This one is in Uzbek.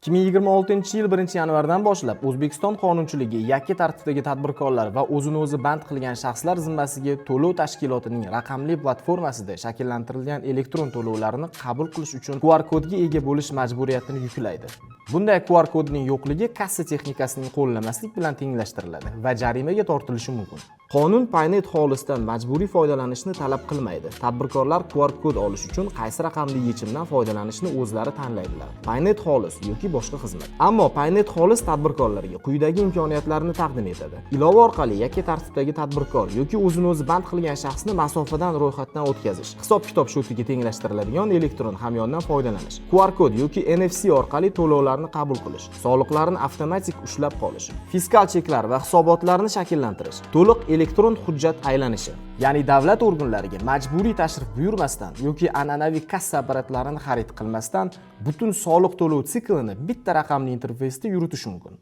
2026-yil 1-yanvardan boshlab O'zbekiston qonunchiligi yakka tartibdagi tadbirkorlar va o'zini o'zi band qilgan shaxslar zimmasiga to'lov tashkilotining raqamli platformasida shakllantirilgan elektron to'lovlarni qabul qilish uchun QR kodga ega bo'lish majburiyatini yuklaydi. Bunday QR kodning yo'qligi kassa texnikasini qo'llamaslik bilan tenglashtiriladi va jarimaga tortilishi mumkin. Qonun Paynet xolisdan majburiy foydalanishni talab qilmaydi. Tadbirkorlar QR kod olish uchun qaysi raqamli yechimdan foydalanishni o'zlari tanlaydilar: Paynet xolis yoki boshqa xizmat. Ammo Paynet xolis tadbirkorlarga quyidagi imkoniyatlarni taqdim etadi: Ilova orqali yakka tartibdagi tadbirkor yoki o'zini o'zi band qilgan shaxsni masofadan ro'yxatdan o'tkazish, hisob-kitob schotiga tenglashtiriladigan elektron hamyondan foydalanish, QR kod yoki NFC orqali to'lovlarni qabul qilish, soliqlarni avtomatik ushlab qolish, fiskal cheklar va hisobotlarni shakllantirish, to'liq elektron hujjat aylanishi, ya'ni davlat organlariga majburiy tashrif buyurmasdan yoki an'anaviy kassa apparatlarini xarid qilmasdan butun soliq to'lov siklini bitta raqamli interfeysda yuritish mumkin.